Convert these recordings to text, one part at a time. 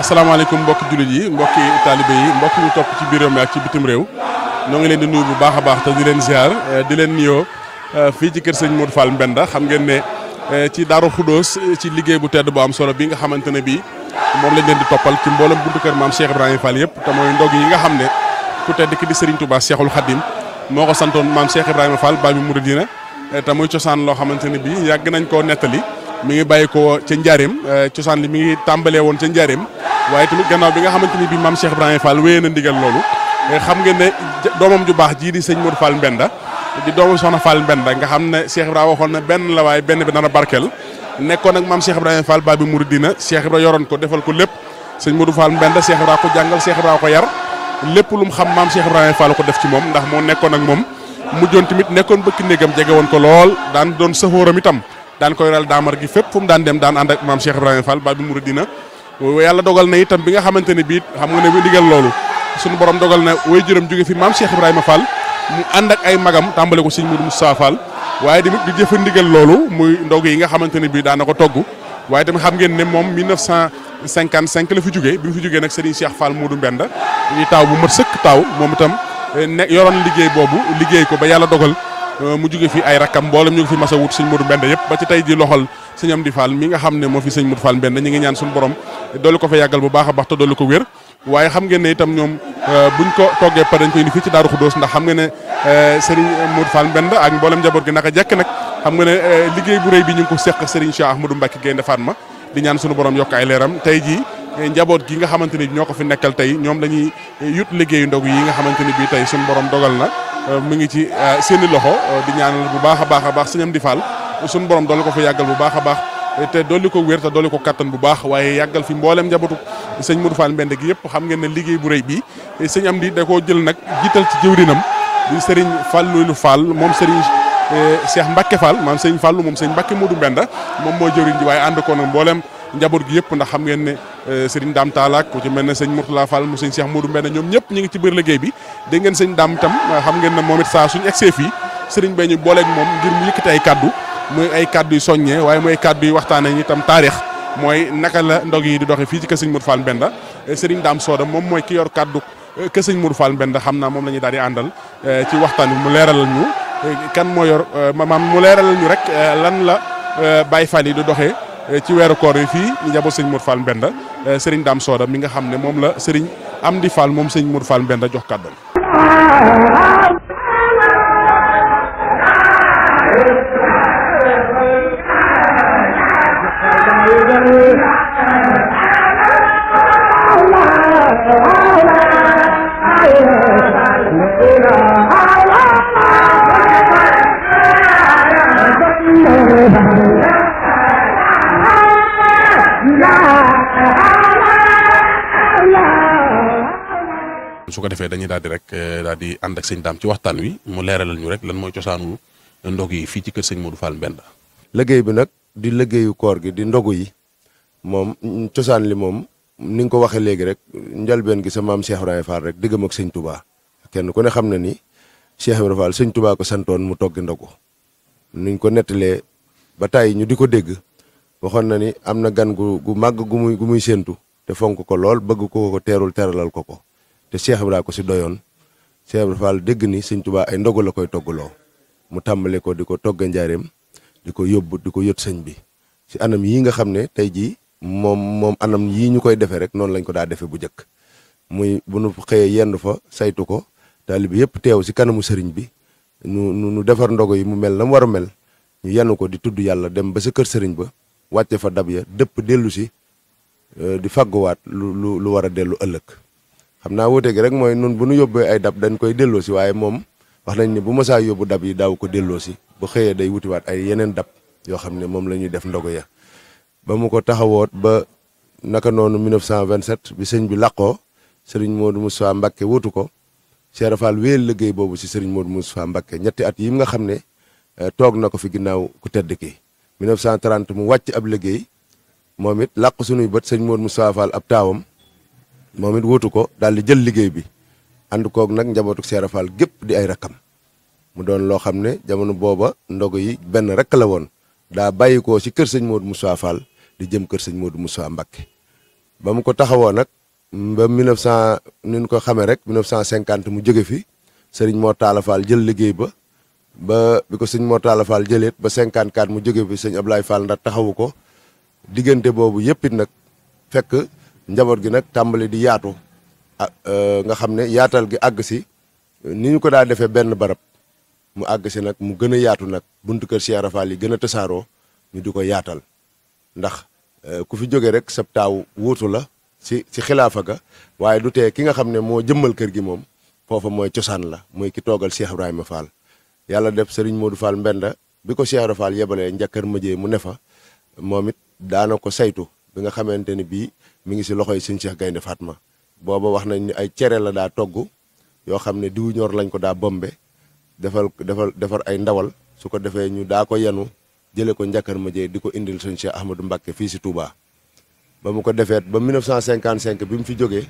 asalaamaaleykum mbokki jullit yi mbokki taalibe yi mbokki ñu topp ci biir réew mi ak ci bitim réew ñoo ngi leen di nuyu bu baax a baax te di leen ziar di leen nuyoo fii ci kër sëñ Modou Fall Mbenda xam ngeen ne ci Daaru Xudóos ci liggéey bu tedd bu am solo bi nga xamante ne bii moom lañ leen di toppal ci mboolem buntu kër maam Cheikh Ibrahima Fall yëpp te mooy ndog yi nga xam ne ku tedd ki di Serigne Touba Cheikhul Khadim moo ko santoon maam Cheikh Ibrahima Fall Babi Mouridina te muy cosaan loo xamante ne bii yàgg nañ koo nettali mi ngi bàyyi ko ca Njaareem cosaan li mi ngi tàmbalee woon ca Njaareem waaye tamit gannaaw bi nga xamante ni bii maam Cheikh Ibrahima Fall wéyee na ndigal loolu xam ngeen ne doomam ju baax jii di sëñ Modou Fall Mbenda di doomu soxna Fall Mbenda nga xam ne Cheikh Ibrahima waxoon na benn la waaye benn bi dana barkeel nekkoon ak maam Cheikh Ibrahima Fall Babi Mouridina Cheikh Ibrahima yoroon ko defal ko lépp sëñ Modou Fall Mbenda Cheikh Ibrahima ko jàngal Cheikh Ibrahima ko yar lépp lu mu xam maam Cheikh Ibrahima Fall ko def ci moom ndax moo nekkoon ak moom mujjoon tamit nekkoon bëkk néegam jege woon ko lool daan doon safóoram itam daan koy ral daamar gi fépp fu mu daan dem daan ànd ak maam Cheikh Ibrahima Fall Babi Mouridina yàlla dogal na itam bi nga xamante ne bii xam nga ne bi ndigal loolu suñu borom dogal na way juróom jóge fi maam Cheikh Ibrahima Fall mu ànd ak ay magam tàmbale ko sëñ Modou Moustapha Fall waaye tamit di jëfa ndigal loolu muy ndog yi nga xamante ne bii daana ko togg waaye tamit xam ngeen ne moom 1955 la fi jógee bi mu fi jógee nag Serigne Cheikh Fall Modou Mbenda ñuy taaw bu mat sëkk taaw moom itam yoroon liggéey boobu liggéey ko ba yàlla dogal mu jóge fi ay rakkam mboolem ñu ngi fi mas a wut sëñ Modou Mbenda yëpp ba ci tey ji loxol sëñ Amdi Fall mi nga xam ne moo fi sëñ Modou Fall Mbenda ñu ngi ñaan suñu borom doolu ko fa yàggal bu baax a baax te doolu ko wér waaye xam ngeen ne itam ñoom buñ ko toggee pare dañ koy indi fii ci Daaru Xudóos ndax xam nga ne Serigne Modou Fall Mbenda ak mboolem njaboot gi naka jekk nag xam nga ne liggéey bu rëy bi ñu ngi ko seq Serigne Cheikh Ahmadou Mbacké Gaynde Fatma di ñaan suñu borom yokk ay leeram tey jii njaboot gi nga xamante ni ñoo ko fi nekkal tey ñoom lañuy yut liggéeyu ndog yi nga xamante ni bii tey suñu borom dogal na mu ngi ci seeni loxo di ñaanal bu baax a baax sëñ Amdi Fall suñu borom doole ko fa yàggal bu baax a baax te dolli ko wér te dolli ko kattan bu baax waaye yàggal fi mboolem njabootu sëñ Modou Fall Mbenda gi yëpp xam ngeen ne liggéey bu rëy bii sëñ Amdi da koo jël nag jiital ci jëwrinam di Serigne Fallou Fall moom Serigne Cheikh Mbacke Fall maam sëñ Fallou moom sëñ Mbacke Modou Mbenda moom moo jëwriñ ji waaye ànd ko nag mboolem njaboot gi yëpp ndax xam ngeen ne Serigne Dame Tallak ku ci mel ne sëñ Mourtala Fall mu sëñ Cheikh Modou Mbenda ñoom ñëpp ñu ngi ci biir liggéey bi dégg ngeen sëñ Dame itam xam ngeen ne moom it saa suñu egsee fii Serigne bee ñu booleeg moom ngir mu yëkkati ay kaddu muy ay kaddu yu soññee waaye muy ay kaddu yu waxtaanee ñu itam taarix mooy naka la ndog yi di doxee fii ci kër sëñ Modou Fall Mbenda Serigne Dame Soda moom mooy ki yor kaddu kër sëñ Modou Fall Mbenda xam naa moom la ñuy daal di àndal ci waxtaan bi mu leeralal ñu kan moo yor maanaam mu leeralal ñu rek lan la Baye Fall yi di doxee ci weeru koor yi fii ñu njaboot sëñ Modou Fall Mbenda Serigne Dame Soda mi nga xam ne moom la Serigne Amdi Fall moom sëñ Modou Fall Mbenda jox kàddam. su ko defee dañuy daal di rek daal di ànd ak sëñ Dame ci waxtaan wi mu leeralal ñu rek lan mooy cosaanu ndog yi fii ci kër sëñ Modou Fall Mbenda. liggéey bi nag di liggéeyu koor gi di ndogu yi moom cosaan li moom ni nga ko waxee léegi rek njalbeen gi sa maam Cheikh Ibrahima Fall rek diggam ak sëñ Touba kenn ku ne xam na ni Cheikh Ibrahima Fall sëñ Touba ko santoon mu toggi ndogu niñ ko nettalee ba tey ñu di ko dégg waxoon na ni am na gan gu màgg gu muy séentu te fonk ko lool bëgg ko teralal ko te Cheikh Ibrahima ko si doyoon Cheikh Ibrahima Fall dégg ni sëñ Touba ay ndogu la koy toggaloo mu tàmbale ko di ko togga njaareem di ko yóbbu di ko yot sëñ bi si anam yii nga xam ne tey jii moom anam yii ñu koy defee rek noonu lañ ko daa defee bu njëkk muy bu nu xëyee yendu fa saytu ko taalibe yëpp teew si kanamu sëriñ bi nu defar ndogo yi mu mel na mu war a mel ñu yenn ko di tudd yàlla dem ba sa kër sëriñ ba wàcce fa dab ya dëpp dellu si di fagguwaat lu war a dellu ëllëg xam naa wuute gi rek mooy nun bu nu yóbbee ay dab dañ koy delloo si waaye moom wax nañ ni bu masaa yóbbu dab yi daaw ko delloo si bu xëyee day wutiwaat ay yeneen dab yoo xam ne moom la ñuy def ndogo ya ba mu ko taxawoot ba naka noonu 1927 bi sëñ bi làqoo sëriñ Modou Moustapha Mbacké wutu ko Cheikh Fall wéyal liggéey boobu si sëriñ Modou Moustapha Mbacké ñetti at yi nga xam ne toog na ko fi ginnaaw ku tedd ki 1930 mu wàcc ab liggéey moom it làq sunuy bët sëñ Modou Moustapha Fall ab taawam moom it wutu ko daal di jël liggéey bi ànd koog nag njabootu Cheikh Fall gépp di ay rakkam mu doon loo xam ne jamono booba ndogo yi benn rek la woon daa bàyyi ko si kër sëñ Modou Moustapha Fall di jëm kër sëñ Modou Moustapha Mbacké ba mu ko taxawoo nag ba 1900 ni ñu ko xamee rek 1950 mu jóge fi sëriñ Mor Talla Fall jël liggéey ba bi ko sëñ Mor Talla Fall jëleet ba 54 mu jóge fi sëñ Ablaye Fall ndax taxawu ko diggante boobu yëpp it nag fekk njaboot gi nag tàmbali di yaatu nga xam ne yaatal gi àgg si ni ñu ko daa defee benn barab mu àgg si nag mu gën a yaatu nag buntu kër Cheikh Ibra Fall yi gën a tasaaroo ñu di ko yaatal ndax ku fi jóge rek sab taaw wuutu la ci xilaafa ga waaye du tee ki nga xam ne moo jëmmal kër gi moom foofa mooy cosaan la mooy ki toogal Cheikh Ibrahima Fall yàlla def Serigne Modou Fall Mbenda bi ko Cheikh Ibra Fall yebalee njakkar mëjee mu ne fa moom it daana ko saytu bi nga xamante ni bii mi ngi si loxoy sëñ Cheikh Gaynde Fatma booba wax nañ ni ay cere la daa togg yoo xam ne diwu ñor lañ ko daa bombe defar ay ndawal su ko defee ñu daa ko yenu jële ko njakkar mëjee di ko indil sëñ Cheikh Ahmadou Mbacké fii si Touba ba mu ko defeet ba 1955 bi mu fi jógee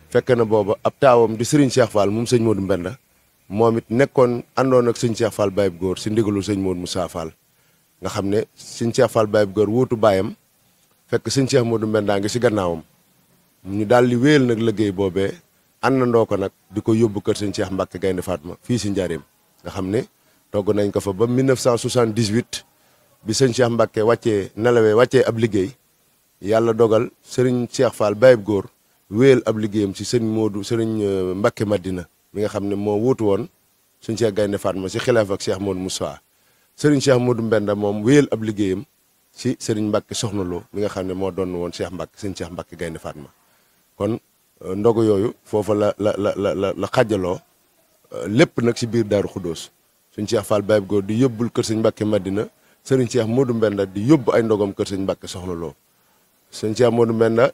fekk na booba ab taawam di Serigne Cheikh Fall moom sëñ Modou Mbenda moom it nekkoon àndoon ak sëñ Cheikh Fall Baye Góor si ndigalu sëñ Modou Moussa Fall nga xam ne sëñ Cheikh Fall Baye Góor wuutu baayam fekk sëñ Cheikh Modou Mbenda ngi si gannaawam ñu daal di wéyal nag liggéey boobee àndandoo ko nag di ko yóbbu kër sëñ Cheikh Mbacké Gaynde Fatma fii si Njaareem nga xam ne togg nañ ko fa ba 1978 bi sëñ Cheikh Mbacké wàccee ab liggéey yàlla dogal Serigne Cheikh Fall Baye Góor wéyal ab liggéeyam si Serigne Mbacké Madina mi nga xam ne moo wuutu woon sëñ Cheikh Gaynde Fatma si xilaaf ak Cheikh Modou Moussa Serigne Cheikh Modou Mbenda moom wéyal ab liggéeyam si Serigne Mbacké Soxna Lo mi nga xam ne moo doon woon sëñ Cheikh Mbacké Gaynde Fatma kon ndogu yooyu foofa la xajaloo lépp nag si biir Daaru Xudóos sëñ Cheikh Fall Baye Góor di yóbbul kër sëñ Mbacké Madina Serigne Cheikh Modou Mbenda di yóbbu ay ndogam kër sëñ Mbacké Soxna Lo sëñ Cheikh Modou Mbenda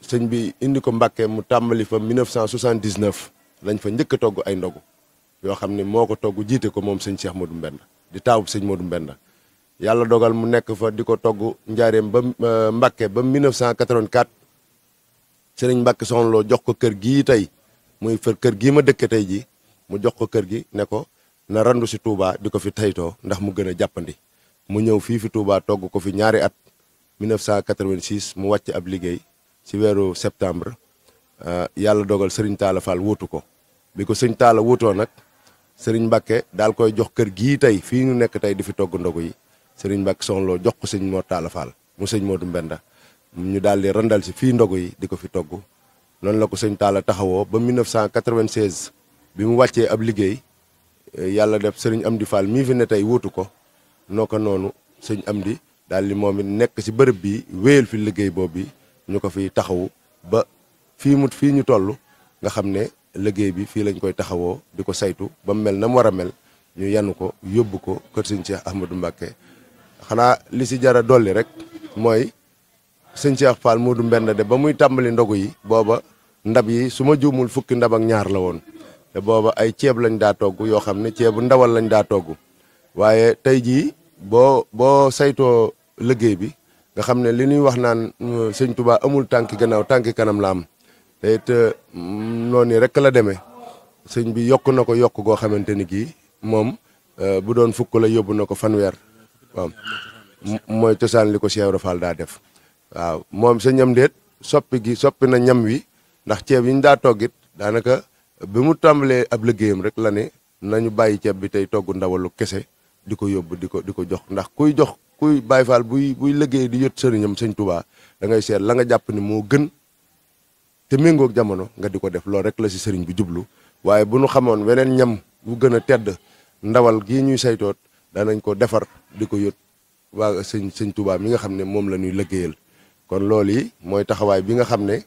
sëñ bi indi ko Mbacké mu tàmbali fa 1979 lañ fa njëkk a togg ay ndogu yoo xam ne moo ko togg jiite ko moom sëñ Cheikh Modou Mbenda di taawub sëñ Modou Mbenda yàlla dogal mu nekk fa di ko togg njaareem ba Mbacké ba 1984 sëriñ Mbacké Soxna Lo jox ko kër gii tey muy kër gii ma dëkke tey ji mu jox ko kër gi ne ko na randu si Touba di ko fi taytoo ndax mu gën a jàppandi mu ñëw fii fi Touba togg ko fi ñaari at 1986 mu wàcc ab liggéey ci weeru septembre yàlla dogal Serigne Talla Fall wuutu ko bi ko sëñ Talla wuutoo nag Serigne Mbacké daal koy jox kër gii tey fii ñu nekk tey di fi togg ndogu yi Serigne Mbacké Soxna Lo jox ko sëñ Mor Talla Fall mu sëñ Modou Mbenda ñu daal di randal si fii ndogu yi di ko fi togg noonu la ko sëñ Talla taxawoo ba 1996 bi mu wàccee ab liggéey yàlla def Serigne Amdi Fall mii fi ne tey wuutu ko noo ko noonu sëñ Amdi daal di moom it nekk si bërëb bi wéyal fi liggéey boobu bi ñu ko fi taxawu ba fii ñu toll nga xam ne liggéey bi fii lañ koy taxawoo di ko saytu ba mu mel na mu war a mel ñu yanu ko yóbbu ko kër sëñ Cheikh Ahmadou Mbacké xanaa li si jara dolli rek mooy sëñ Cheikh Fall Modou Mbenda de ba muy tàmbali ndogu yi booba ndab yi su ma juumul fukki ndab ak ñaar la woon te booba ay ceeb lañ daa togg yoo xam ne ceebu ndawal lañ daa togg waaye tey jii boo saytoo liggéey bi nga xam ne li ñuy wax naan sëñ Touba amul tànki gannaaw tànki kanam la am te it noonu rek la demee sëñ bi yokk na ko yokk goo xamante ni kii moom bu doon fukk la yóbbu na ko fanweer waaw mooy cosaan li ko Cheikh Ibra Fall daa def waaw moom sa ñam déet soppi na ñam wi ndax ceeb yi ñu daa toggit daanaka bi mu tàmbalee ab liggéeyam rek la ne nañu bàyyi ceeb bi tey togg ndawalu kese di ko yóbbu di ko jox ndax kuy Baye Fall buy liggéey di yot sëriñam sëñ Touba da ngay seet la nga jàpp ni moo gën te méngoog jamono nga di ko def loolu rek la si sëriñ bi jublu waaye bu nu xamoon weneen ñam bu gën a tedd ndawal gii ñuy saytoot danañ ko defar di ko yot waa sëñ Touba mi nga xam ne moom la ñuy liggéeyal kon loolu yi mooy taxawaay bi nga xam ne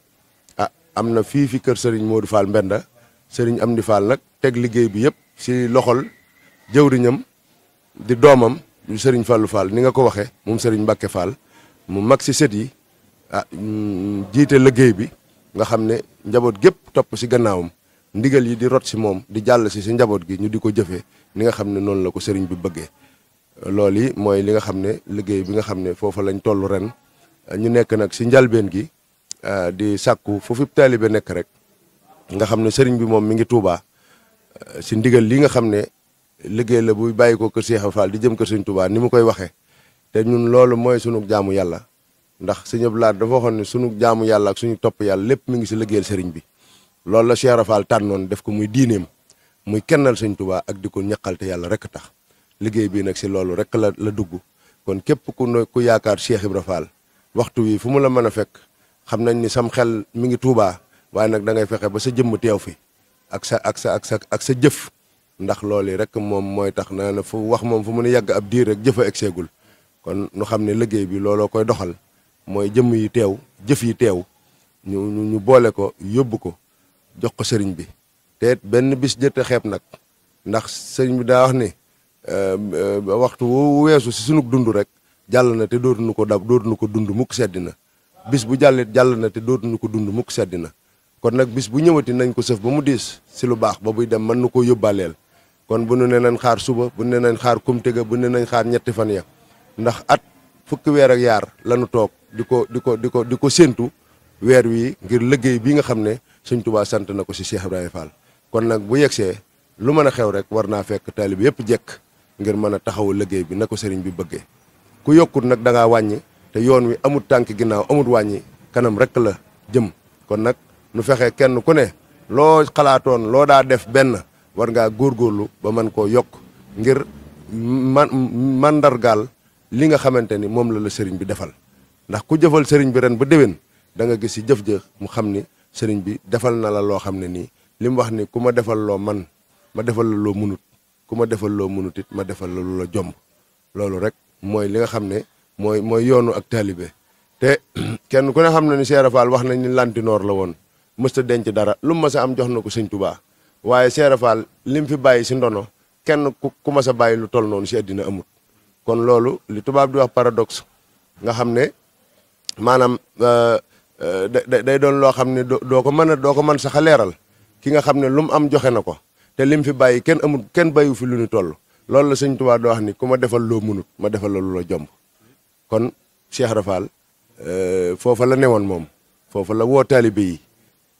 am na fii fi kër Serigne Modou Fall Mbenda Serigne Amdi Fall nag teg liggéey bi yëpp si loxol jëwriñam di doomam du Serigne Fallou Fall ni nga ko waxee moom Serigne Mbacké Fall mu mag si sët yi jiite liggéey bi nga xam ne njaboot gépp topp si gannaawam ndigal yi di rot si moom di jàll si njaboot gi ñu di ko jëfee ni nga xam ne noonu la ko Serigne bi bëggee loolu yi mooy li nga xam ne liggéey bi nga xam ne foofa lañ toll ren ñu nekk nag si njalbeen gi di sàkku foofu taalibe nekk rek nga xam ne sëriñ bi moom mi ngi Touba si ndigal li nga xam ne liggéey la buy bàyyi ko kër Cheikh Fall di jëm kër sëriñ Touba ni mu koy waxee te ñun loolu mooy sunu jaamu yàlla ndax sëñ Abdou Lahad dafa waxoon ne sunu jaamu yàlla ak suñu topp yàlla lépp mi ngi si liggéeyal sëriñ bi loolu la Cheikh Ibra Fall tànnoon def ko muy diineem muy kennal sëñ Tuubaa ak di ko ñaqal te yàlla rek tax liggéey bi nag si loolu rek la dugg kon képp ku yaakaar Cheikh Ibra Fall waxtu wi fu mu la mën a fekk xam nañ ni sam xel mi ngi Tuubaa waaye nag da ngay fexe ba sa jëmm teew fi ak sa jëf ndax loolu rek moom mooy tax naa ne fu wax moom fu mu ne yàgg ab diir rek jëf a egseegul kon nu xam ne liggéey bi looloo koy doxal mooy jëmm yi teew jëf yi teew ñu boole ko yóbbu ko jox ko sëriñ bi te benn bis jëtte xeeb nag ndax sëriñ bi daa wax ni waxtu wu weesu si sunu dund rek jàll na te dootuñu ko dund mukk seddi na bis bu jàllit jàll na te dootuñu ko dund mukk seddi na kon nag bis bu ñëwati nañ ko sëf ba mu diis si lu baax ba buy dem mën nu koo yóbbaaleel kon bu nu ne nañ xaar suba bu ne nañ xaar kumte ga bu ne nañ xaar ñetti fan ya ndax at fukki weer ak yaar lañu toog di ko séentu weer wi ngir liggéey bi nga xam ne Sëñ Tuubaa sant na ko si Cheikh Ibrahima Fall kon nag bu yegsee lu mën a xew rek war naa fekk taalib yëpp jekk ngir mën a taxawu liggéey bi na ko sëriñ bi bëggee ku yokkut nag da ngaa wàññi te yoon wi amut tànk ginnaaw amut wàññi kanam rek la jëm kon nag nu fexe kenn ku ne loo xalaatoon loo daa def benn war ngaa góorgóorlu ba mën koo yokk ngir mandargaal li nga xamante ni moom la sëriñ bi defal ndax ku jëfal sëriñ bi ren ba déwén da nga gis si jëf jëf mu xam ni sëriñ bi defal na la loo xam ne nii li mu wax ni ku ma defal loo man ma defal la loo munut ku ma defal loo munut it ma defal la lu la jomb loolu rek mooy li nga xam ne mooy yoonu ak taalibe te kenn ku ne xam na ni Cheikh Ibra Fall wax nañ ni lantinoor la woon mësta denc dara lu mu mës a am jox na ko sëñ Tuubaa waaye Cheikh Ibra Fall lim fi bàyyi si ndono kenn ku mës a bàyyi lu toll noonu si àddina amut kon loolu li tubaab di wax paradoxe nga xam ne maanaam day doon loo xam ne doo ko mën sax a leeral ki nga xam ne lu mu am joxe na ko te lim fi bàyyi kenn bàyyiwu fi lu ñu toll loolu la sëñ Tuubaa doo wax ni ku ma defal loo munut ma defal la lu la jomb kon Cheikh Ibra Fall foofa la newoon moom foofa la woo taalibe yi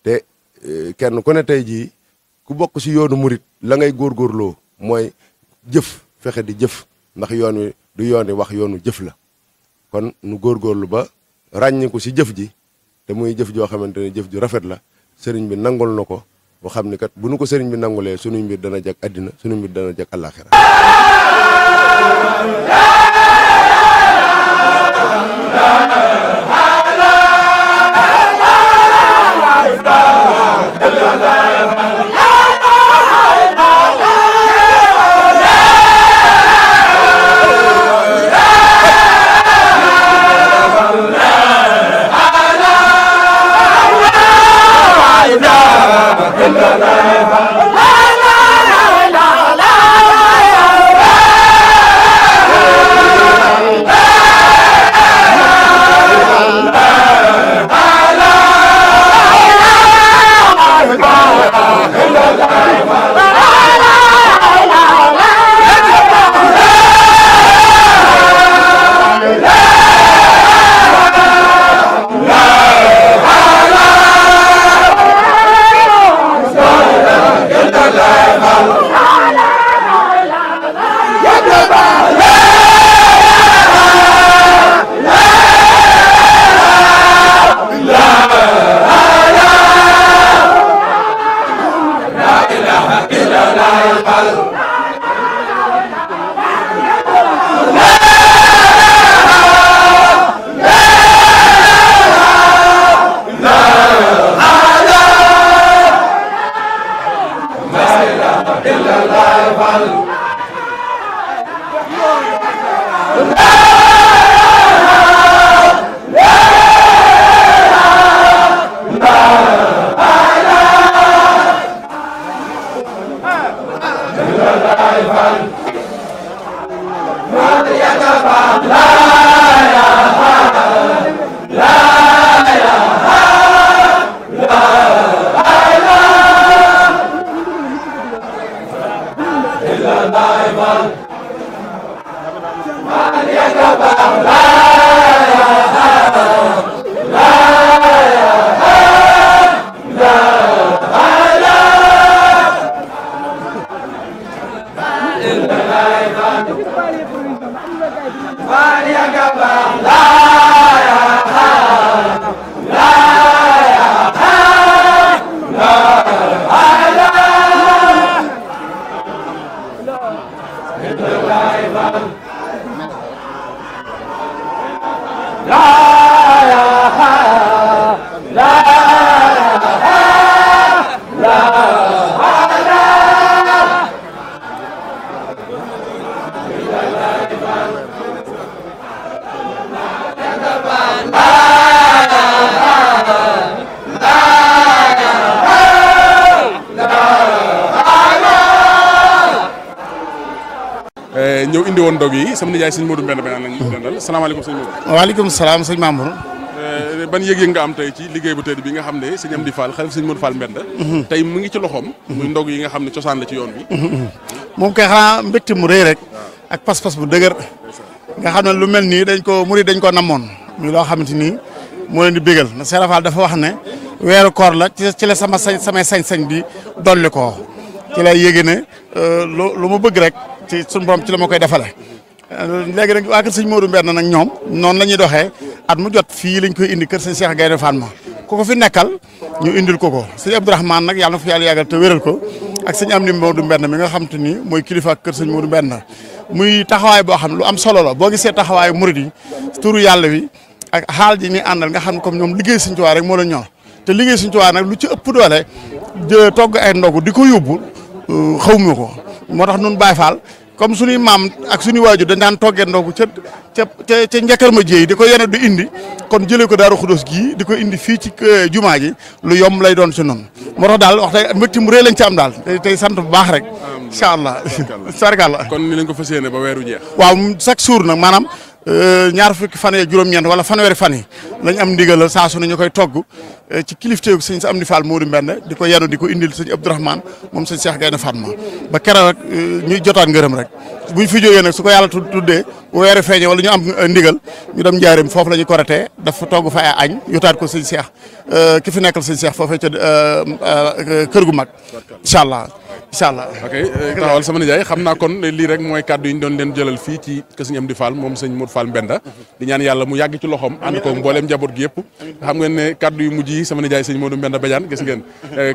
te kenn ku ne tey jii ku bokk si yoonu murit la ngay góorgóorloo mooy jëf fexe di jëf ndax yoon wi du yooni wax yoonu jëf la kon nu góorgóorlu ba ràññiku si jëf ji te muy jëf joo xamante ne jëf ju rafet la sëriñ bi nangul na ko boo xam ni kat bu nu ko sëriñ bi nangulee sunu mbir dana jag àddina sunu mbir dana jag àllaaxira ñëw indi woon ndog yi sama nijaay sëñ Modou Mbenda ba lañ dendal salaamaaleykum sëñ Modou. waaleykum salaam sëñ Mamour. ban yëg-yëg nga am tey ci liggéey bu tedd bi nga xam ne sëñ Amdi Fall xalif sëñ Modou Fall Mbenda tey mu ngi ci loxoom muy ndog yi nga xam ne cosaan la ci yoon bi moom kay xanaa mbégte mu rëy rek ak pas-pas bu dëgër nga xam ne lu mel nii murid dañ ko namoon muy loo xamante ni moo leen di bégal na Serigne Fall dafa wax ne weeru koor la ci la samay sañ-sañ di dolli koo ci lay yéege ne lu mu bëgg rek ci suñu borom ci la ma koy defale léegi nag waa kër sëñ Modou Mbenda nag ñoom noonu la ñuy doxee at mu jot fii lañ koy indi kër sëñ Cheikh Gaïndé Fatma ku ko fi nekkal ñu indil ko sëñ Abdourahmane nag yàlla na fa yàlla yàggal te wéral ko ak sëñ Amdi Modou Mbenda mi nga xam te ni mooy kilifa ak kër sëñ Modou Mbenda muy taxawaay boo xam ne lu am solo la boo gisee taxawaayu murid yi turu yàlla wi ak xaal ji ni àndal nga xam ne comme ñoom liggéey sëñ Tuubaa rek moo la ñor te liggéey sëñ Tuubaa nag lu ci ëpp doole togg ay ndogu di ko yóbbu xawma ko moo tax nun Baay Faal comme suñuy maam ak suñuy waajur dañ daan toggee ndogu ca njëkkal ma jéey di ko yene du indi kon jëlee ko Daaru Xudoos gii di ko indi fii ci jumaa ji lu yomb lay doon ci noonu moo tax daal wax dëgg mbégte mu rëy lañ ci am daal tey sant bu baax rek incha allah sargal kon ni lañ ko fas yéene ba weeru jeex waaw chaque jour nag maanaam ñaar fukki fan yeeg juróom-ñeent wala fanweeri fan yi lañ am ndigal saa su ne ñu koy togg ci kilifteegu sëñ sa Amdi Fall Modou Mbenda di ko yenu di ko indil sëñ Abdourahmane moom sëñ Cheikh Gaïndé Fatma ba keroog rek ñuy jotaat ngërëm rek buñ fi jógee nag su ko yàlla tuddee bu weeru feeñee wala ñu am ndigal ñu dem njaareem foofu la ñu koratee dafa togg fa ay añ yotaat ko sëñ Cheikh ki fi nekkal sëñ Cheikh foofee ca kër gu mag incha allah ok taxawal sama nijaay xam naa kon lii rek mooy kaddu yi ñu doon leen jëlal fii ci kër sëñ Amdi Fall moom sëñ Modou Fall Mbenda di ñaan yàlla mu yàgg ci loxoom ànd ko mbooleem njaboot gi yëpp xam ngeen ne kaddu yu mujj yi sama nijaay sëñ Modou Mbenda Badiane gis ngeen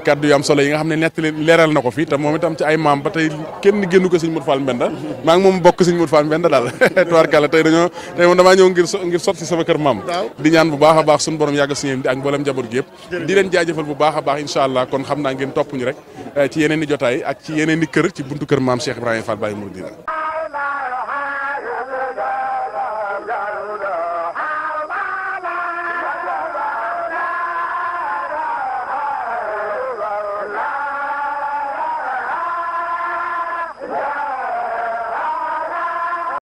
kaddu yu am solo yi nga xam ne nettali leeral na ko fi te moom itam ci ay maam ba tey kenn génnu ko sëñ Modou Fall Mbenda maa ngi moom bokk sëñ Modou Fall Mbenda daal tubaarkàlla tey moom damaa ñëw ngir sotti sama kër maam di ñaan bu baax a baax suñu borom yàgg suñu ak mbooleem njaboot gi yëpp di leen jaajëfal bu baax a baax incha allah kon xam naa ngeen topp ñu rek ci yeneen i jotaay ak ci yeneen i kër ci buntu kër maam Cheikh Ibrahima Fall Baye Mouridina